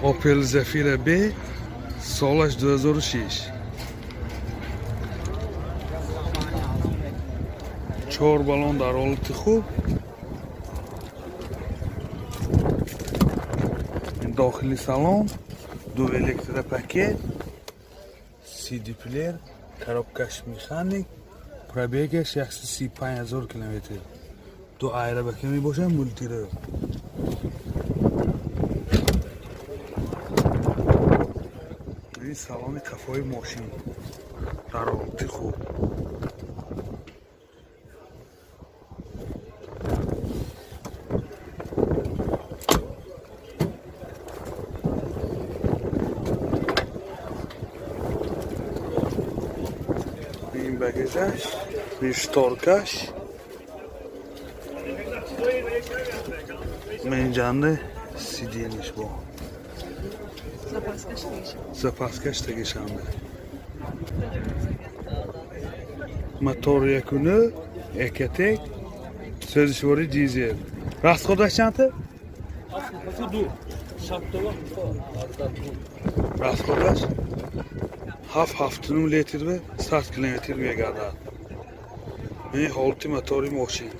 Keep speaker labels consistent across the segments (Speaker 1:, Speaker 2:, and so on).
Speaker 1: Opel Zafira B, солаш 2006, чор балон дар ҳолати хуб, дохили салон ду электропакет, CD плеер, коробкаш механик, пробегаш 135 ҳазор километр, ду аэрбэка мебошад, мультируль. Ин салони қафои мошин дар ҳолати хуб. Ин багажаш, ин шторкаш, инҷанда сиденьяш бо запаскаш тагишанда, мотор якуну Ecotec, сӯзишвори дизел. Расходаш чандта? Расходаш 7,7 литр ба 100 километр мегардад. Ин ҳолати мотори мошин.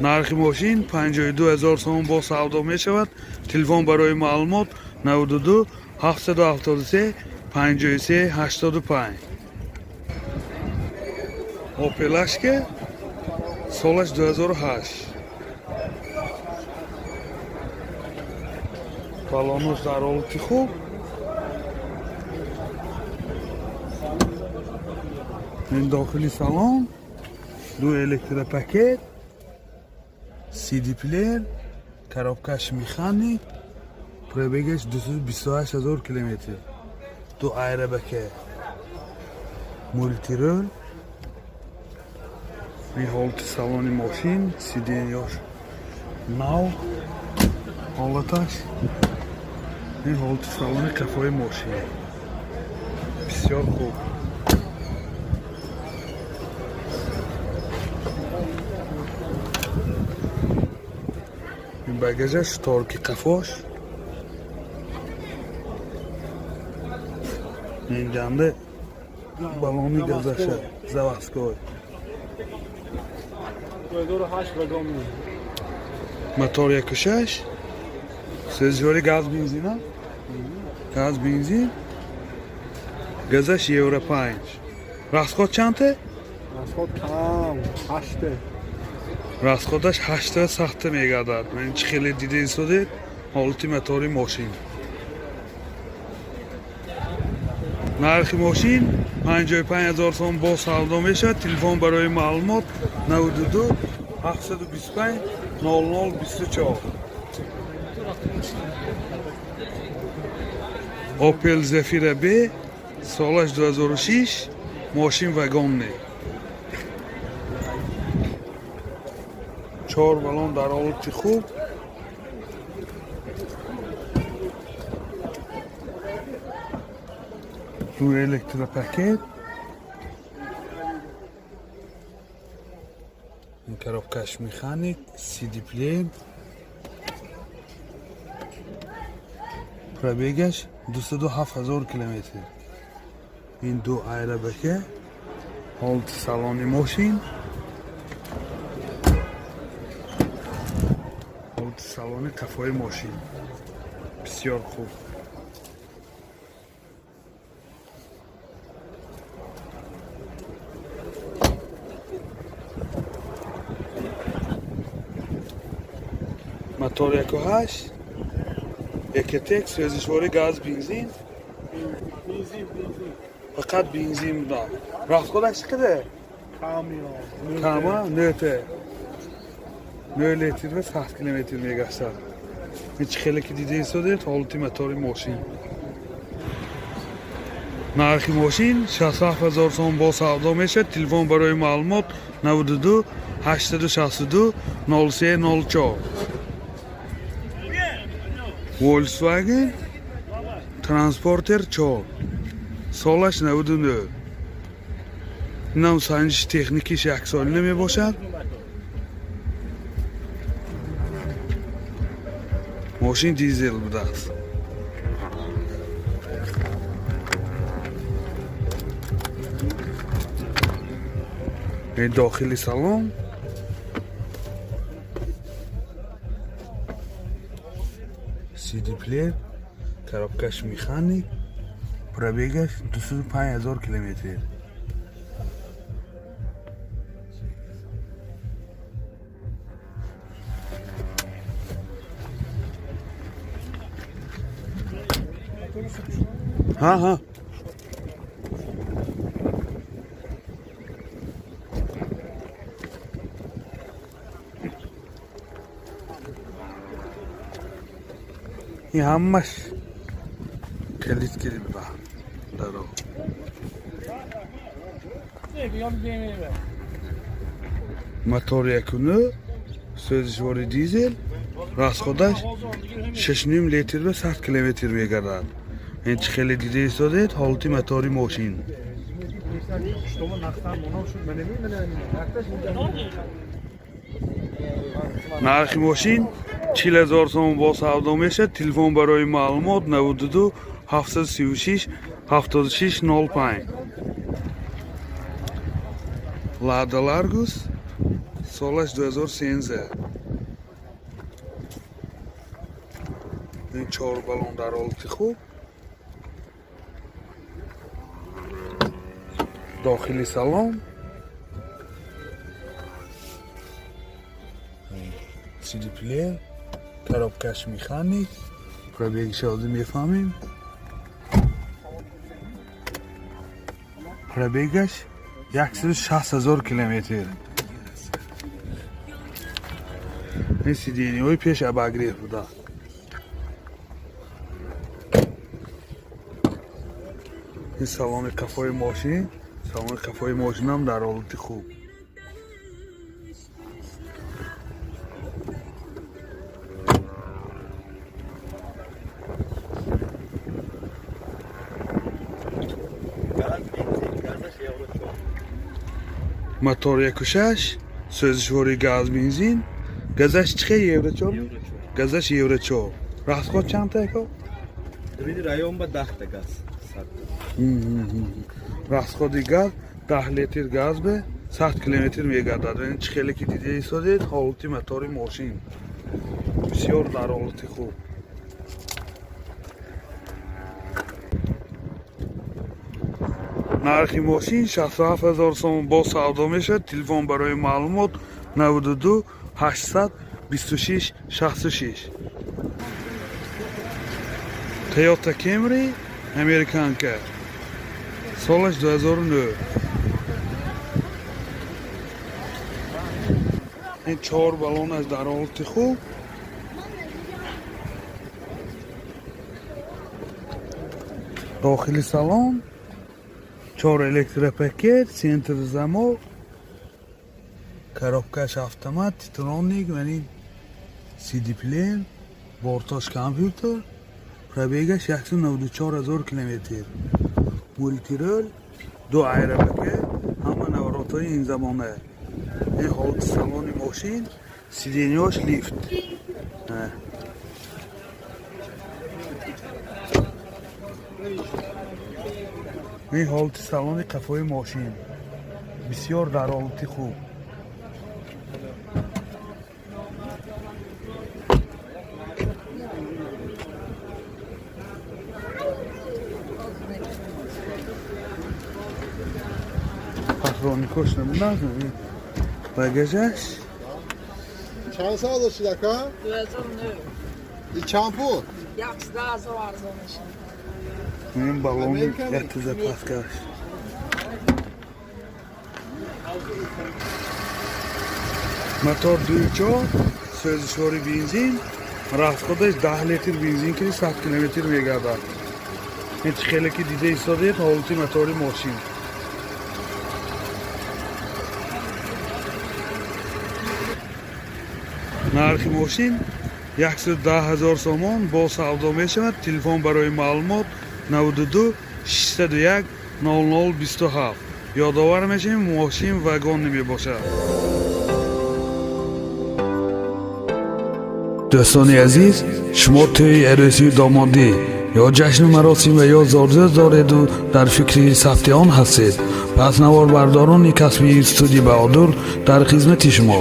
Speaker 1: Нархи мошин 52 ҳазор сомон, бо савдо мешавад. Телефон барои маълумот 92 773 53 85. Opel Astra, солаш 2008, балонош дар ҳолати хуб. Ин дохили салон ду электропакет, CD плеер, коробкаш механик, пробегаш 228 ҳазор километр, ду аэрбэка, мультируль. Ин ҳолати салони мошин, сиденьяш нав ҳолаташ. Ин ҳолати салони қафои мошин бисёр хуб. Ин багажаш, шторки қафош. Инҷанда балони газаша заводской.
Speaker 2: 2008, вагон.
Speaker 1: Мотор 1,6, сӯзишвори газ бензина, газ бензин, газаш евро 5. Расход чанте?
Speaker 2: Расход кам, ҳаште.
Speaker 1: Расходаш ҳашта сахта мегардад. Ман чӣ хеле дида истодед ҳолати мотори мошин. Нархи мошин 55 ҳазор сом, бо савдо мешавад. Телефон барои маълумот 92 725 00 24. Opel Zafira B, солаш 2006, мошин вагонный, чор балон дар ҳолати хуб. Ду электропакет. Ин коробкаш механик, CD плеер, пробегаш 207 ҳазор километр. Ин ду аэрбэка, ҳолати салони мошин, ҳолати салони қафои мошин бисёр хуб. Мотор 1,8 Ecotec, сӯзишвори газ бензин.
Speaker 2: Бензин, бензин.
Speaker 1: Фақат бензин будан. Расходаш чӣ қадар?
Speaker 2: Камион.
Speaker 1: Кама нөте 9 литр ва 100 километр мегашад. Ин чӣ хеле ки дида истодед ҳолати мотори мошин. Нархи мошин 67 ҳазор сом, бо савдо мешавад. Телефон барои маълумот 92 862 03 04. Volkswagen Transporter 4, солаш 99. Инам санҷиши техникиш яксолина мебошад. Мошин дизел будааст. Дохили салон CD плеер, коробкаш механик, пробегаш 205 000 километр. Ҳа, ҳа. Ин ҳамаш калид гирифта даро. Мотор якуну, сӯзишвори дизел, расходаш 6,5 литр ба 100 километр мегардад. Ин чӣ хеле дида истодед, ҳолати мотори мошин. Нархи мошин 40 000 сомон, бо савдо мешавад. Телефон барои маълумот 92 736 76 05. Лада Ларгус, солаш 2013. Ин чор балон дар ҳолати хуб. Дохили салон CD плеер, коробкаш механик, пробегша ҳозир мефаҳмем. Пробегаш 160 000 километр. Ин сиденияҳои пеш обогрев буда. Ин салони қафои мошин, салони қафои мошинам дар ҳолати хуб.
Speaker 2: Газ, бензин, газаш евро 4.
Speaker 1: Мотор 1,6, сӯзишвори газ, бензин. Газаш чӣ хел, евро 4?
Speaker 2: Евро 4.
Speaker 1: Газаш евро 4. Расход чанд тако?
Speaker 2: Бибини, район ба 10 та газ. 100.
Speaker 1: Расходи газ 10 литр газ бе 100 километр мегардад. Ин чӣ хеле ки дида истодед, ҳолати мотори мошин бисёр дар ҳолати хуб. Нархи мошин 67 ҳазор сомон, бо савдо мешавад. Телефон барои маълумот 92 826 66. Toyota Camry, американка, солаш 2009. Ин чор балонаш дар ҳолати хуб. Дохили салон чор электропакет, центр замок, коробкаш автомат, титроник, яъни CD плеер, бортош компютер, пробегаш 194 ҳазор километр. Мультирул, ду айрабака, ҳама наворотҳои ин замона. Ин ҳолати салони мошин, сиденьош лифт. Ҳа. Ин ҳолати салони қафои мошин бисёр дар ҳолати хуб. Патроникош набудааст, багажаш.
Speaker 3: Чанд сол доштед, ака?
Speaker 4: 2009.
Speaker 3: И чанд пул?
Speaker 4: 110 000 арзон мешавад.
Speaker 1: Ин балони
Speaker 3: Америка ми?
Speaker 1: якта запаскаш. Мотор 2,4, сӯзишвори бензин, расходаш 10 литр бензин ки 100 километр мегардад. Ин чӣ хеле ки дида истодед, ҳолати мотори мошин. Нархи мошин 110 ҳазор сомон, бо савдо мешавад. Телефон барои маълумот 92 601 00 27. Ёдовар мешавем, мошин вагон мебошад. Дӯстони азиз, шумо тӯи арӯсию домодӣ ё ҷашну маросим ва ё зодрӯз дореду дар фикри сабти он ҳастед, пас наворбардорони касбии студия Баҳодур дар хизмати шумо.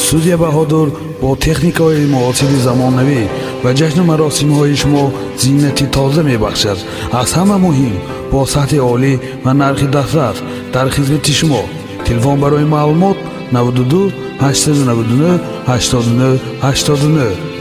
Speaker 1: Студия Баҳодур бо техникаҳои муосири замонавӣ ба ҷашну маросимҳои шумо зинати тоза мебахшад. Аз ҳама муҳим, бо сатҳи олӣ ва нархи дастрас дар хизмати шумо. Телефон барои маълумот: 92 899 89 89.